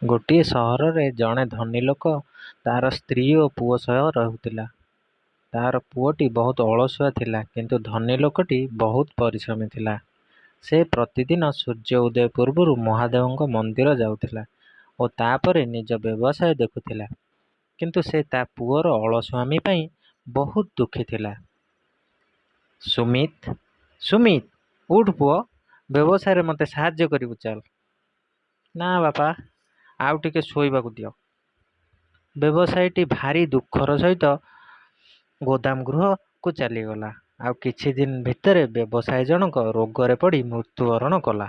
ଗୋଟିଏ ସହରରେ ଜଣେ ଧନୀ ଲୋକ ତା'ର ସ୍ତ୍ରୀ ଓ ପୁଅ ସହ ରହୁଥିଲା। ତା'ର ପୁଅଟି ବହୁତ ଅଳସୁଆ ଥିଲା, କିନ୍ତୁ ଧନୀ ଲୋକଟି ବହୁତ ପରିଶ୍ରମୀ ଥିଲା। ସେ ପ୍ରତିଦିନ ସୂର୍ଯ୍ୟ ଉଦୟ ପୂର୍ବରୁ ମହାଦେବଙ୍କ ମନ୍ଦିର ଯାଉଥିଲା ଓ ତା'ପରେ ନିଜ ବ୍ୟବସାୟ ଦେଖୁଥିଲା। କିନ୍ତୁ ସେ ତା' ପୁଅର ଅଳସୁଆମି ପାଇଁ ବହୁତ ଦୁଃଖୀ ଥିଲା। ସୁମିତ, ସୁମିତ, ଉଠ୍ ପୁଅ, ବ୍ୟବସାୟରେ ମୋତେ ସାହାଯ୍ୟ କରିବୁ ଚାଲ। ନା ବାପା, ଆଉ ଟିକେ ଶୋଇବାକୁ ଦିଅ। ବ୍ୟବସାୟୀଟି ଭାରି ଦୁଃଖର ସହିତ ଗୋଦାମ ଗୃହକୁ ଚାଲିଗଲା। ଆଉ କିଛି ଦିନ ଭିତରେ ବ୍ୟବସାୟୀ ଜଣକ ରୋଗରେ ପଡ଼ି ମୃତ୍ୟୁବରଣ କଲା।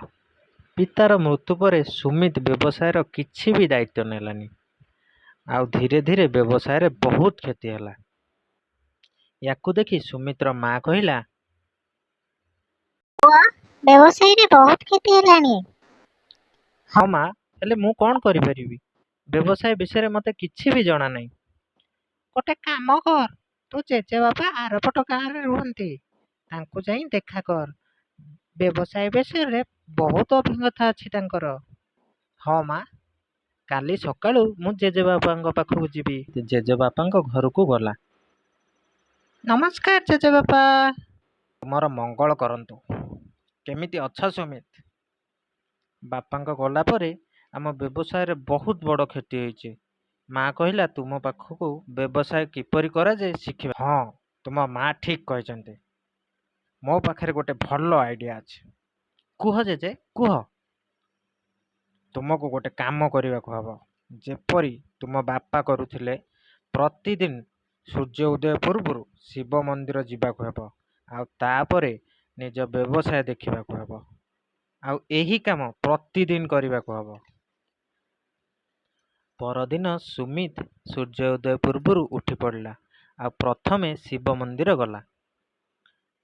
ପିତାର ମୃତ୍ୟୁ ପରେ ସୁମିତ ବ୍ୟବସାୟର କିଛି ବି ଦାୟିତ୍ୱ ନେଲାନି। ଆଉ ଧୀରେ ଧୀରେ ବ୍ୟବସାୟରେ ବହୁତ କ୍ଷତି ହେଲା। ୟାକୁ ଦେଖି ସୁମିତର ମା କହିଲା, ପୁଅ, ବ୍ୟବସାୟରେ ବହୁତ କ୍ଷତି ହେଲାଣି। ହଁ ମା, ହେଲେ ମୁଁ କ'ଣ କରିପାରିବି? ବ୍ୟବସାୟ ବିଷୟରେ ମୋତେ କିଛି ବି ଜଣା ନାହିଁ। ଗୋଟେ କାମ କର, ତୋ ଜେଜେବାପା ଆରପଟ ଗାଁରେ ରୁହନ୍ତି, ତାଙ୍କୁ ଯାଇ ଦେଖା କର। ବ୍ୟବସାୟ ବିଷୟରେ ବହୁତ ଅଭିଜ୍ଞତା ଅଛି ତାଙ୍କର। ହଁ ମା, କାଲି ସକାଳୁ ମୁଁ ଜେଜେବାପାଙ୍କ ପାଖକୁ ଯିବି। ଜେଜେବାପାଙ୍କ ଘରକୁ ଗଲା। ନମସ୍କାର ଜେଜେବାପା। ତୁମର ମଙ୍ଗଳ କରନ୍ତୁ। କେମିତି ଅଛ ସୁମିତ? ବାପାଙ୍କ ଗଲା ପରେ ଆମ ବ୍ୟବସାୟରେ ବହୁତ ବଡ଼ କ୍ଷତି ହୋଇଛି। ମା କହିଲା ତୁମ ପାଖକୁ ବ୍ୟବସାୟ କିପରି କରାଯାଏ ଶିଖିବା। ହଁ, ତୁମ ମା ଠିକ୍ କହିଛନ୍ତି। ମୋ ପାଖରେ ଗୋଟେ ଭଲ ଆଇଡିଆ ଅଛି। କୁହ ଜେଜେ, କୁହ। ତୁମକୁ ଗୋଟେ କାମ କରିବାକୁ ହେବ। ଯେପରି ତୁମ ବାପା କରୁଥିଲେ, ପ୍ରତିଦିନ ସୂର୍ଯ୍ୟ ଉଦୟ ପୂର୍ବରୁ ଶିବ ମନ୍ଦିର ଯିବାକୁ ହେବ, ଆଉ ତା'ପରେ ନିଜ ବ୍ୟବସାୟ ଦେଖିବାକୁ ହେବ। ଆଉ ଏହି କାମ ପ୍ରତିଦିନ କରିବାକୁ ହେବ। ପରଦିନ ସୁମିତ ସୂର୍ଯ୍ୟ ଉଦୟ ପୂର୍ବରୁ ଉଠି ପଡ଼ିଲା ଆଉ ପ୍ରଥମେ ଶିବ ମନ୍ଦିର ଗଲା।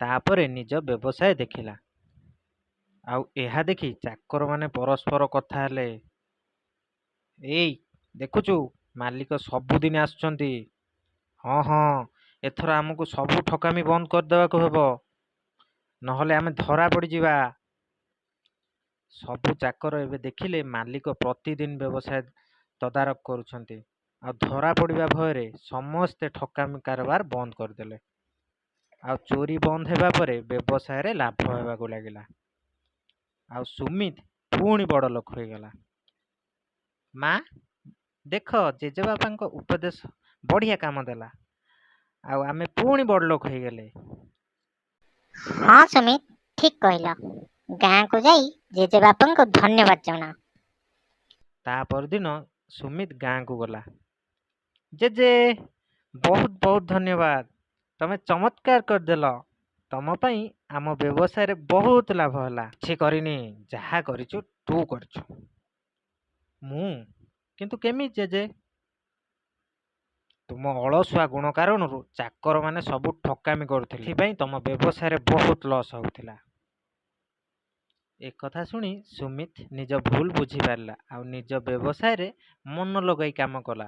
ତା'ପରେ ନିଜ ବ୍ୟବସାୟ ଦେଖିଲା। ଆଉ ଏହା ଦେଖି ଚାକରମାନେ ପରସ୍ପର କଥା ହେଲେ। ଏଇ ଦେଖୁଛୁ, ମାଲିକ ସବୁଦିନ ଆସୁଛନ୍ତି। ହଁ ହଁ, ଏଥର ଆମକୁ ସବୁ ଠକାମି ବନ୍ଦ କରିଦେବାକୁ ହେବ। ନହେଲେ ଆମେ ଧରା ପଡ଼ିଯିବା। ସବୁ ଚାକର ଏବେ ଦେଖିଲେ ମାଲିକ ପ୍ରତିଦିନ ବ୍ୟବସାୟ ତଦାରଖ କରୁଛନ୍ତି। ଆଉ ଧରା ପଡ଼ିବା ଭୟରେ ସମସ୍ତେ ଠକାମି କାରବାର ବନ୍ଦ କରିଦେଲେ। ଆଉ ଚୋରି ବନ୍ଦ ହେବା ପରେ ବ୍ୟବସାୟରେ ଲାଭ ହେବାକୁ ଲାଗିଲା। ଆଉ ସୁମିତ ପୁଣି ବଡ଼ ଲୋକ ହୋଇଗଲା। ମା, ଦେଖ, ଜେଜେବାପାଙ୍କ ଉପଦେଶ ବଢ଼ିଆ କାମ ଦେଲା। ଆଉ ଆମେ ପୁଣି ବଡ଼ ଲୋକ ହେଇଗଲେ। ହଁ ସୁମିତ, ଠିକ୍ କହିଲ। ଗାଁକୁ ଯାଇ ଜେଜେବାପାଙ୍କୁ ଧନ୍ୟବାଦ ଜଣାଅ। ତା ପରଦିନ ସୁମିତ ଗାଁକୁ ଗଲା। ଜେଜେ, ବହୁତ ବହୁତ ଧନ୍ୟବାଦ। ତମେ ଚମତ୍କାର କରିଦେଲ। ତମ ପାଇଁ ଆମ ବ୍ୟବସାୟରେ ବହୁତ ଲାଭ ହେଲା। କିଛି କରିନି, ଯାହା କରିଛୁ ତୁ କରିଛୁ। ମୁଁ? କିନ୍ତୁ କେମିତି ଜେଜେ? ତୁମ ଅଳସୁଆ ଗୁଣ କାରଣରୁ ଚାକରମାନେ ସବୁ ଠକାମି କରୁଥିଲେ। ସେଥିପାଇଁ ତମ ବ୍ୟବସାୟରେ ବହୁତ ଲସ୍ ହେଉଥିଲା। ଏକଥା ଶୁଣି ସୁମିତ ନିଜ ଭୁଲ ବୁଝିପାରିଲା ଆଉ ନିଜ ବ୍ୟବସାୟରେ ମନ ଲଗାଇ କାମ କଲା।